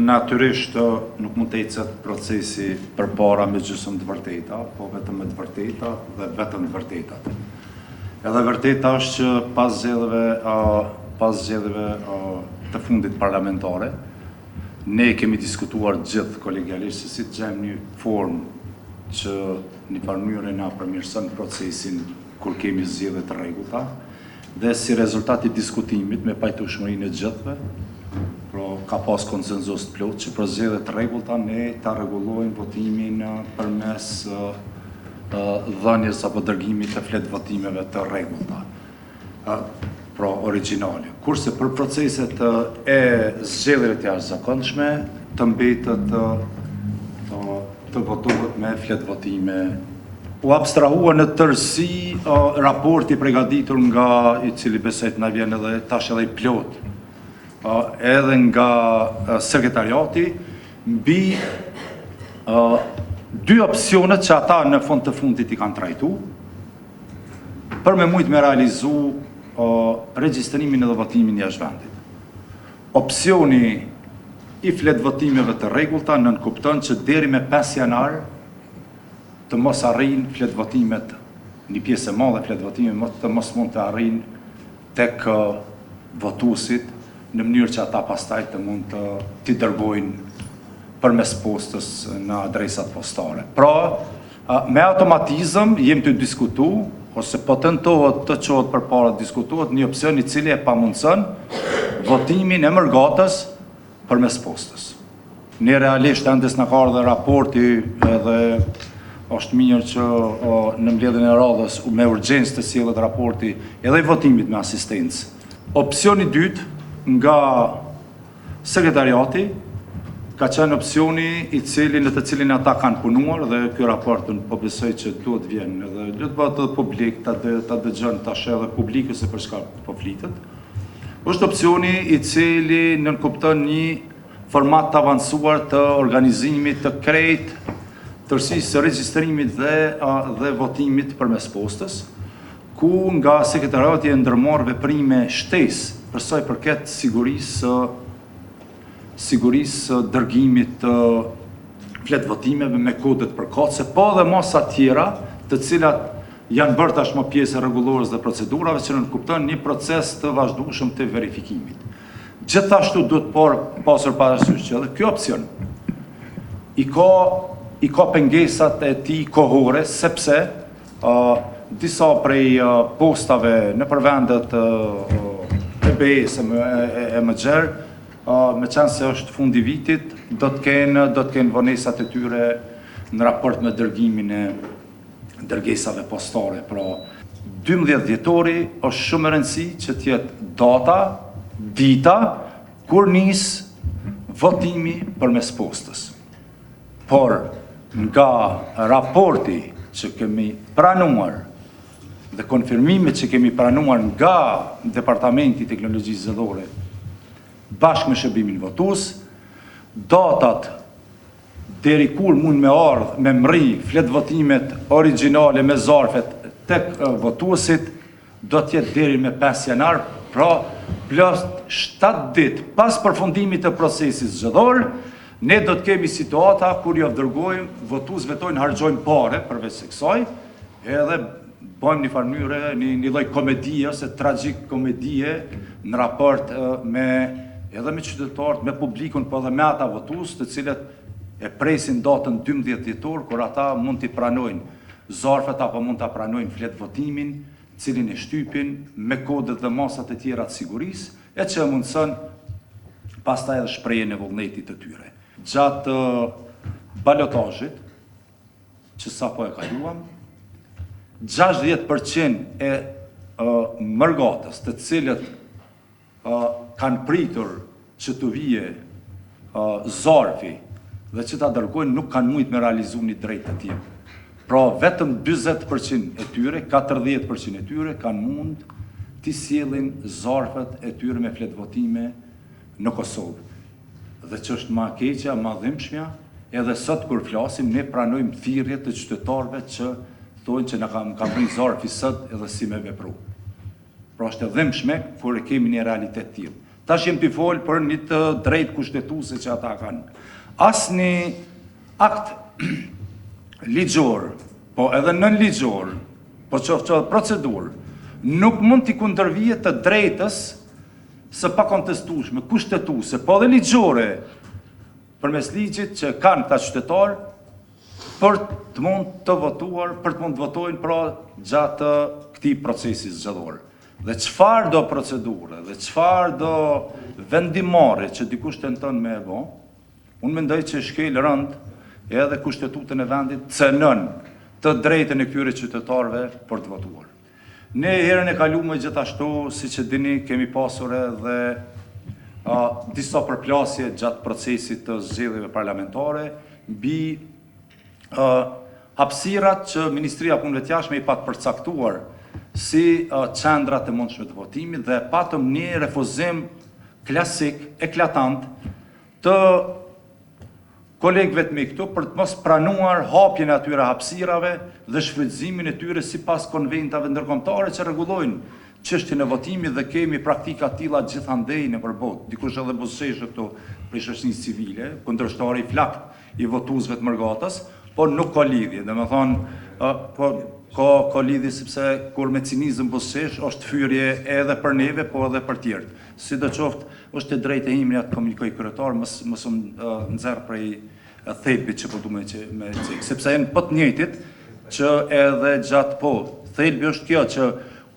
Natyrisht nuk mund të ecet procesi përpara me gjysëm të vërteta, po vetëm me të vërteta dhe vetëm të vërtetat. Edhe e vërteta është që pas zgjedhjeve, pas zgjedhjeve të fundit parlamentare, ne kemi diskutuar gjithë kolegialisht se si të gjejmë një formë që një farë mënyre na përmirëson procesin kur kemi zgjedhje të rregullta dhe si rezultat i diskutimit me pajtueshmërinë e gjithëve, pra ka pas konsenzus të plotë që për zgjedhje të rregullta ne ta rregullojmë votimin përmes dhënies apo dërgimit të fletëvotimeve të rregullta, pra origjinale. Kurse për proceset e zgjedhjeve të jashtëzakonshme të mbetet të votohet me fletëvotime. U abstrahua në tërësi raporti i pregaditur nga i cili besoj të na vjen edhe tash edhe i plotë, edhe nga sekretariati, mbi dy opsionet që ata në fund të fundit i kanë trajtu, për me mujtë me realizu regjistrimin edhe votimin jashtë vendit. Opsioni i fletëvotimeve të rregullta nënkupton që deri me 5 janar të mos arrijnë fletëvotimet, një pjesë e madhe e fletëvotimeve të mos mund të arrijnë tek votuesit në mënyrë që ata pastaj të mund të t'i dërgojnë përmes postës në adresat postare. Pra, me automatizëm jemi të diskutu, ose po tentohet të çohet përpara të diskutohet një opsion i cili e pamundëson votimin e mërgatës përmes postës. Ne realisht ende s'na ka ardhur raporti edhe është mirë që në mbledhjen e radhës me urgjencë të sjellet raporti edhe i votimit me asistencë. Opsioni i dytë nga sekretariati ka qenë opsioni i cili në të cilin ata kanë punuar dhe ky raport unë po besoj që duhet vjen edhe duhet bëhet edhe publik ta ta dëgjon ta sheh edhe publiku se për çka po flitet. Është opsioni i cili nënkupton një format të avancuar të organizimit të krejt tërësisë së regjistrimit dhe dhe votimit përmes postës, ku nga sekretariati e ndërmarr veprime shtesë për sa i përket sigurisë së sigurisë së dërgimit të fletëvotimeve me kodet përkatëse, po edhe masa tjera të cilat janë bërë tashmë pjesë e rregullores dhe procedurave që nënkupton një proces të vazhdueshëm të verifikimit. Gjithashtu duhet por pasur parasysh që edhe ky opsion i ka i ka pengesat e tij kohore sepse uh, disa prej uh, postave nëpër vendet uh, e BE-së e, e, e më gjerë, uh, me qenë se është fundi i vitit, do të kenë do të kenë vonesat e tyre në raport me dërgimin e dërgesave postare. Pra, 12 dhjetori është shumë e rëndësi që të jetë data, dita, kur nis votimi përmes postës. Por, nga raporti që kemi pranuar dhe konfirmimet që kemi pranuar nga Departamenti i Teknologjisë Zgjedhore bashkë me shërbimin votues, datat deri kur mund me ardhë me mrri fletëvotimet origjinale me zarfet tek votuesit, do të jetë deri me 5 janar, pra plot 7 ditë pas përfundimit të procesit zgjedhor, ne do të kemi situata kur jo dërgojmë votuesve tonë harxhojmë pare përveç se kësaj, edhe bëjmë një farë mënyre një, një lloj komedie ose tragjik komedie në raport me edhe me qytetarët, me publikun, po edhe me ata votues, të cilët e presin datën 12 dhjetor kur ata mund t'i pranojnë zarfet apo mund ta pranojnë fletëvotimin, cilin e shtypin me kodet dhe masat e tjera të sigurisë, e që e mundëson pastaj edhe shprehjen e vullnetit të tyre. Gjatë balotazhit, që sapo e kaluam, 60% e mërgatës të cilët kanë pritur që t'u vije zarfi dhe që ta dërgojnë nuk kanë mujtë me realizu një drejt të tillë. Pra vetëm 40% e tyre, 40% e tyre kanë mund t'i sjellin zarfet e tyre me fletëvotime në Kosovë. Dhe që është ma keqja, ma dhimbshmja, edhe sot kur flasim, ne pranojmë thirrje të qytetarëve që thonë që na ka, ka mbrri zarfi sot edhe si me vepru. Pra është e dhimbshme kur e kemi një realitet tillë. Tash jem tu folë për një të drejtë kushtetuese që ata kanë. Asnjë akt ligjor, po edhe nënligjor, po qoftë edhe procedurë, nuk mund t'i kundërvihet të drejtës së pakontestueshme, kushtetuese, po edhe ligjore, përmes ligjit që kanë këta qytetarë, për të mund të votuar, për të mund të votojnë pra gjatë këtij procesi zgjedhor. Dhe çfarëdo procedure, dhe çfarëdo vendimmarrje që dikush tenton me e bo, unë mendoj që shkel rëndë edhe kushtetutën e vendit, cenon të drejtën e këtyre qytetarëve për të votuar. Ne herën e kalume gjithashtu, siç e dini, kemi pasur edhe a, disa përplasje gjatë procesit të zgjedhjeve parlamentare mbi a, hapësirat që Ministria e Punëve të Jashtme i pat përcaktuar si qendrat e mundshme të votimit dhe patëm një refuzim klasik, eklatant të kolegëve të mi këtu për të mos pranuar hapjen e atyre hapësirave dhe shfrytëzimin e tyre sipas konventave ndërkombëtare që rregullojnë çështjen e votimit dhe kemi praktika të tilla gjithandej nëpër botë. Dikush edhe buzëqesh këtu prej shoqërisë civile, kundërshtari i flaktë i votuesve të mërgatës, por nuk ka lidhje. Domethënë, po ka ka lidhje sepse kur me cinizëm buzëqesh është fyerje edhe për neve, po edhe për tjerët. Sidoqoftë, është e drejtë e imja të komunikoj kryetar, mos mos më nxjerr prej thelbit që po du me që me cek, sepse janë po të njëjtit që edhe gjatë po, thelbi është kjo që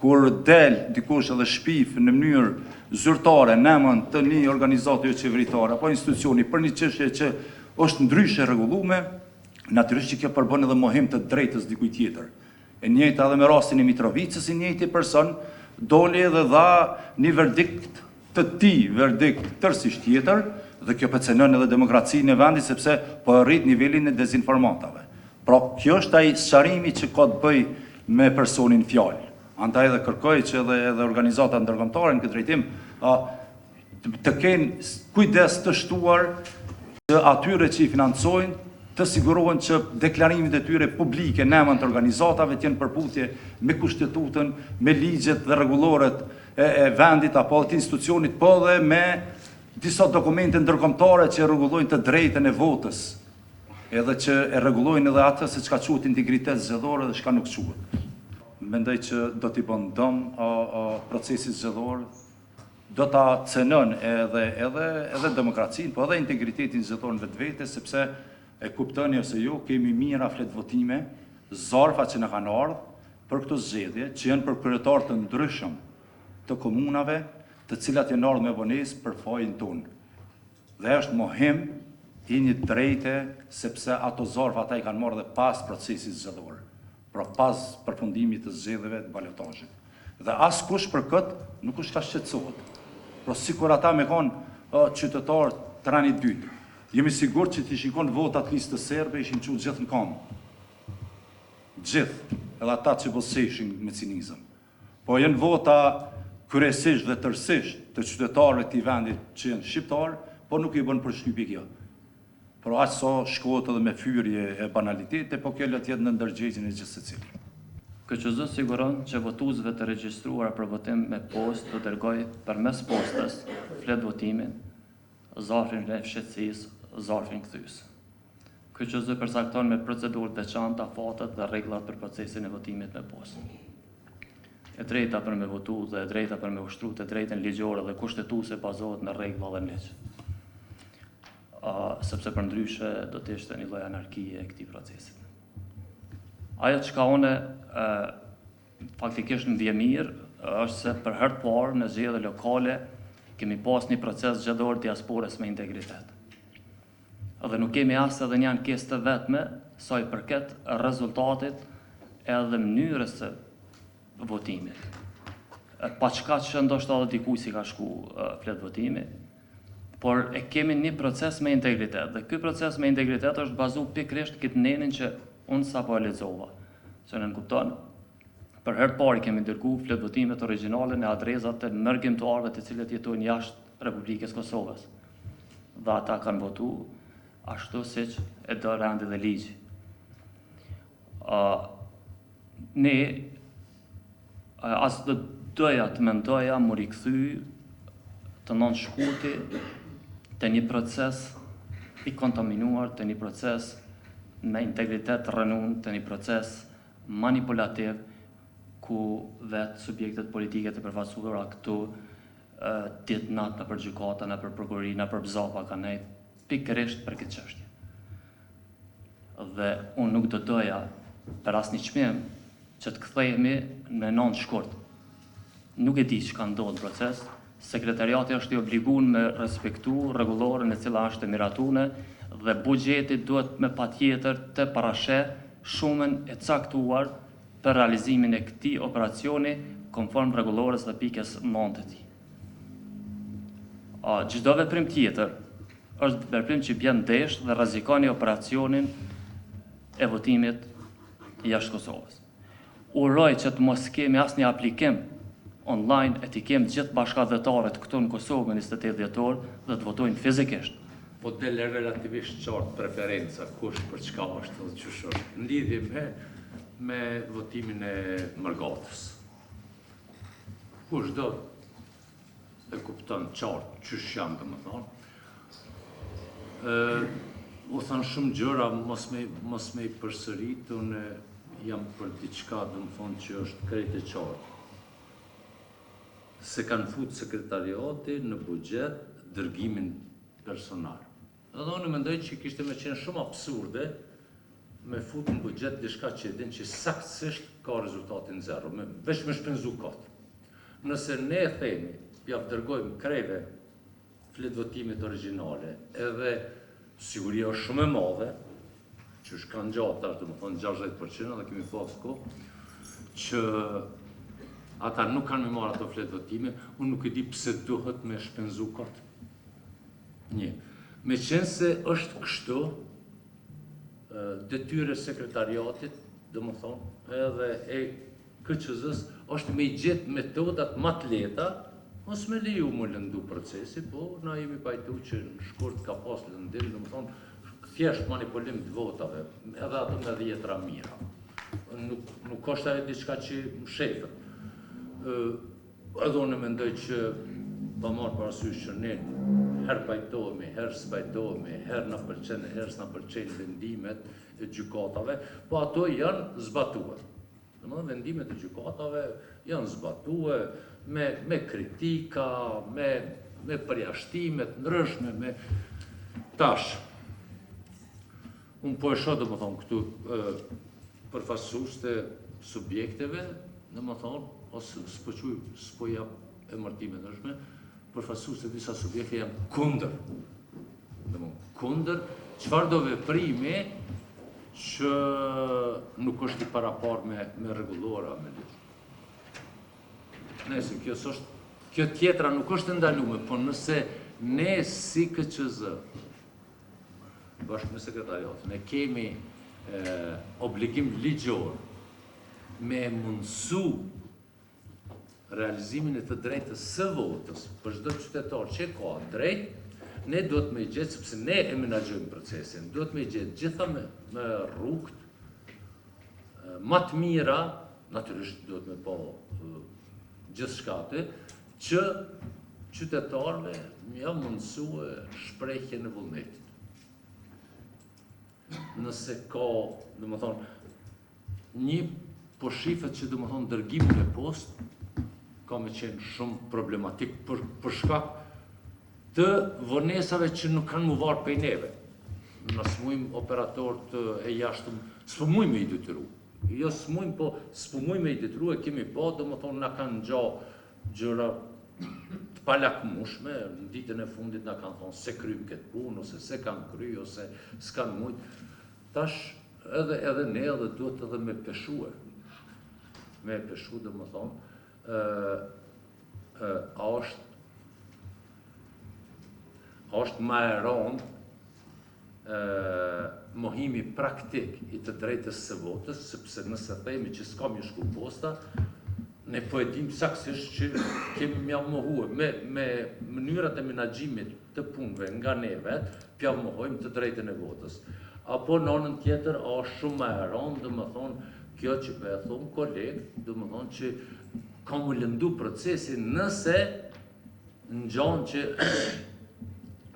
kur del dikush edhe shpif në mënyrë zyrtare në emër të një organizate jo qeveritare apo institucioni për një çështje që është ndryshe rregullume, natyrisht që kjo përbën edhe mohim të drejtës dikujt tjetër. E njëjta edhe me rastin e Mitrovicës, i njëjti person doli dhe dha një verdikt të tij, verdikt tërësisht tjetër, dhe kjo po cenon edhe demokracinë e vendit sepse po e rrit nivelin e dezinformatave. Pra, kjo është ai sqarimi që ka të bëjë me personin fjalë. Andaj edhe kërkoj që edhe edhe organizatat ndërkombëtare në këtë drejtim a, të kenë kujdes të shtuar që atyre që i financojnë të sigurohen që deklarimet e tyre publike në emër të organizatave të jenë në përputhje me kushtetutën, me ligjet dhe rregulloret e, e vendit apo të institucionit, po edhe me disa dokumente ndërkombëtare që rregullojnë të drejtën e votës, edhe që e rregullojnë edhe atë se çka quhet integritet zgjedhor edhe çka nuk quhet. Mendoj që do t'i bën dëm a, a, procesit zgjedhor, do ta cenon edhe edhe edhe demokracinë, po edhe integritetin zgjedhor në vetvete, sepse e kuptoni ose jo, kemi mijëra fletëvotime, zarfa që na kanë ardhur për këto zgjedhje, që janë për kryetarë të ndryshëm të komunave, të cilat janë ardhur me vonesë për fajin tonë. Dhe është mohim i një drejte sepse ato zarfa ata i kanë marrë dhe pas procesit zgjedhor, pra pas përfundimit të zgjedhjeve të balotazhit. Dhe askush për këtë nuk është ka shqetësohet. Pra sikur ata me konë qytetarë të rendit dytë. Jemi sigurt që të ishin konë votat listës serbe, ishin çu gjithë në kamë. Gjithë, edhe ata që buzëqeshin me cinizëm. Po janë vota kryesisht dhe tërësisht të qytetarëve të këtij vendit që janë shqiptarë, por nuk i bën përshtypje kjo. Por aq sa shkohet edhe me fyerje e banalitete, po kjo le të jetë në ndërgjegjen e gjithsecilit. KQZ siguron që votuesve të regjistruar për votim me postë t'u dërgojë përmes postës fletëvotimin, zarfin e fshehtësisë, zarfin kthyes. KQZ përcakton me procedurë të veçantë afatet dhe rregullat për procesin e votimit me postë. E drejta për me votu dhe e drejta për me ushtru të drejtën ligjore dhe kushtetuese bazohet në rregulla dhe në ligj. Uh, sepse përndryshe do të ishte një lloj anarkie e këtij procesit. Ajo çka unë uh, faktikisht më vjen mirë është se për herë të parë në zgjedhje lokale kemi pas një proces zgjedhor diasporës me integritet. Dhe nuk kemi as edhe një ankesë të vetme sa i përket rezultatit edhe mënyrës së votimit. Pa çka që ndoshta edhe dikujt s'i ka shku fletëvotimi, por e kemi një proces me integritet dhe ky proces me integritet është bazu pikërisht këtë nenin që unë sapo e lexova, që nënkupton për herë të parë kemi dërgu fletëvotimet origjinale në adresat e mërgimtarëve të cilët jetojnë jashtë Republikës Kosovës. Dhe ata kanë votu ashtu siç e do rendi dhe ligji. Uh, ne as do doja të mendoja m'u rikthy të 9 shkurti te një proces i kontaminuar, te një proces me integritet të rrënun, te një proces manipulativ ku vetë subjektet politike të përfaqësuara këtu ditë natë nëpër gjykata, nëpër prokurori, nëpër bzapa kanë nejt pikërisht për këtë çështje. Dhe unë nuk do doja për asnjë çmim që të kthehemi në 9 shkurt. Nuk e di çka ndodh në proces. Sekretariati është i obliguar me respektu rregulloren e cila është e miratune dhe buxheti duhet me patjetër të parasheh shumën e caktuar për realizimin e këtij operacioni konform rregullores dhe pikës 9 të tij. A, çdo veprim tjetër është veprim që bjen ndesh dhe rrezikoni operacionin e votimit jashtë Kosovës. Uroj që të mos kemi asnjë aplikim online e t'i kem gjithë bashkatdhetarët këtu në Kosovë më 28 dhjetor dhe të votojnë fizikisht. Po del relativisht qartë preferenca kush për çka është dhe qysh është në lidhje me me votimin e mërgatës. Kush do e kupton qartë qysh janë domethënë. Ë u thanë shumë gjëra, mos me mos me i përsërit, unë jam për diçka domethënë që është krejt e qartë. Se kanë fut sekretariati në buxhet dërgimin personal. Edhe unë mendoj që kishte me qenë shumë absurde me fut në buxhet diçka që e din që saktësisht ka rezultatin zero, me, veç me shpenzu kot. Nëse ne themi, ja dërgojmë krejve fletëvotimet origjinale, edhe siguria është shumë e madhe, që është kanë gjatë tash, domethonë 60% edhe kemi pas kohë, që ata nuk kanë me marrë ato fletëvotime, unë nuk e di pse duhet me shpenzu kot. Një. Me qenë se është kështu, detyre sekretariatit, domethonë, edhe e KQZ-s, është me i gjetë metodat ma të lehta, mos me leju më lëndu procesi, po na jemi pajtu që në shkurt ka pas lëndim, domethonë, thjesht manipulim të votave, edhe ato me dhjetra mira. Nuk, nuk është ajo diçka që mshefet. Edhe unë mendoj që pa marrë parasysh që ne herë pajtohemi, herë s'pajtohemi, herë na pëlqen, herë s'na pëlqejnë vendimet e gjykatave, po ato janë zbatuar. Domethënë vendimet e gjykatave janë zbatuar me me kritika, me me përjashtime të ndryshme, me tash. Unë po e shoh domethënë këtu përfaqësues të subjekteve, domethënë ose s'po quj, s'po jap emërtime të ndryshme, përfaqësues të disa subjekte janë kundër. Domethënë kundër çfarë do veprimi që nuk është i parapar me me rregullore me ligj. Nëse kjo s'është kjo tjetra nuk është e ndaluar, po nëse ne si KQZ bashkë me sekretariatin, ne kemi e, obligim ligjor me mundësu realizimin e të drejtës së votës për çdo qytetar që ka drejt, ne duhet me gjetë, sepse ne e menaxhojmë procesin, duhet me gjetë gjitha me, me rrugët ma të mira, natyrisht duhet me pa gjithçka aty, që qytetarëve me ja mundësue shprehjen e vullnetit. Nëse ka, domethonë, një po shifet që domethonë dërgimi me postë, ka me qenë shumë problematik për, për shkak të vonesave që nuk kanë mu varë prej neve. Na s'mujmë operatorët e jashtëm, s'po mujmë me i detyru. Jo s'mujmë, po s'po mujmë me i detyru, e kemi pa, domethonë, na kanë ngja gjëra të palakmushme, në ditën e fundit na kanë thonë se krymë këtë punë, ose se kanë kry, ose s'kanë mujtë. Tash edhe edhe ne edhe duhet edhe me peshue. Me peshu, domethonë, ë ë a është a është ma e rëndë ë mohimi praktik i të drejtës së votës, sepse nëse themi që s'ka me shku posta, ne po e dim saktësisht që kemi me ja mohue me, me mënyrat e menaxhimit të punëve nga ne vetë, pja mohojmë të drejtën e votës. Apo në anën tjetër, a është shumë më e rëndë, domethonë, kjo që po e thonë kolegë, domethonë që ka më lëndu procesi nëse. Ngjan që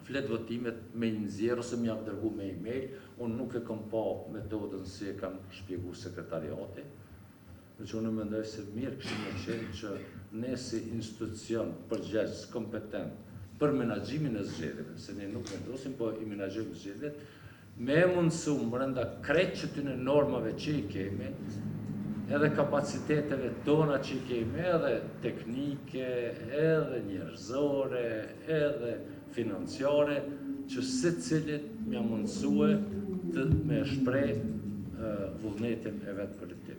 fletëvotimet me i nxjerr ose me ja dërgu me email, unë nuk e kom pa metodën si e kanë shpjegu sekretariati, dhe që unë mendoj se mirë kishte me qenë që ne si institucion përgjegjës, kompetent për menaxhimin e zgjedhjeve, se ne nuk vendosim, po i menaxhojmë zgjedhjet, me e mundësu mrenda krejt qëtyne normave që i kemi, edhe kapaciteteve tona që i kemi, edhe teknike, edhe njerëzore, edhe financiare, që secilit me mundësue të me shpreh vullnetin e vet politik.